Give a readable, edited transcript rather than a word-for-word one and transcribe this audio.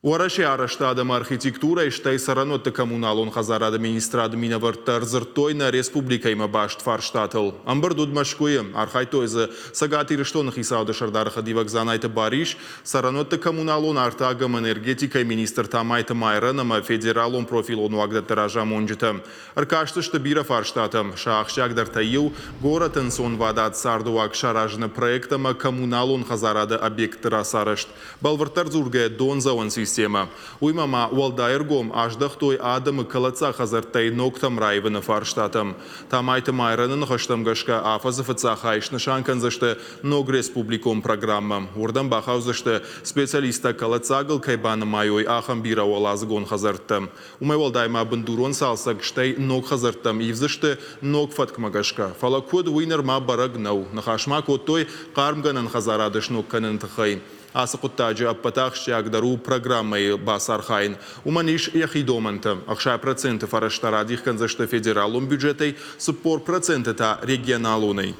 Уӕрӕсейы арӕзтад ӕмӕ архитектурӕйы, стӕй цӕрӕнуӕтты-коммуналон хӕдзарады министрады минӕвӕрттӕ ӕрдзырдтой нӕ республикӕимӕ баст фарстатыл. Ӕмбырд уыд Мӕскуыйы. Архайдтой дзы Цӕгат Ирыстоны хицауады сӕрдары хӕдивӕг Дзанайты Барис, цӕрӕнуӕтты-коммуналон, артаг ӕмӕ энергетикӕйы министр Тамайты Майрӕн ӕмӕ федералон профилон уагдӕтты разамонджытӕ. Ӕркастысты бирӕ фарстатӕм. Сӕ ахсджиагдӕртӕй иу, горӕты ӕнцонвадат цардыуаг саразыны проект ӕмӕ коммуналон хӕдзарады объектты рацарӕзт. Бӕлвырддӕр дзургӕйӕ дондзӕуӕн системӕ. Уыимӕ ма уӕлдай ӕргом аздӕхтой адӕмы кӕлӕддзаг хӕдзӕрттӕй ногтӕм раивыны фарстатӕм. Тамайты Майрӕны ныхӕстӕм гӕсгӕ, афӕдзы фыццаг хай снысан кӕндзысты ног республикон программӕ. Уырдӕм бахаудзысты, специалисттӕ кӕлӕддзагыл кӕй банымайой, ахӕм бирӕуӕладзыгон хӕдзӕрттӕ. Уымӕй уӕлдай ма бындурон цалцӕг, стӕй ног хӕдзӕрттӕм ивдзысты ног фӕткмӕ гӕсгӕ. Фӕлӕ куыд, уый нырма бӕрӕг нӕу. Ныхас ма кодтой хъармгӕнӕн хӕдзарады сног кӕныны тыххӕй. Ацы хъуыддаджы ӕппӕты ахсджиагдӕр у программӕйы бацархайын. Уымӕн ис йӕхи домӕнтӕ. 60% фӕрӕзтӕ радих кӕндзысты федералон бюджетӕй, 40% та регионалонӕй.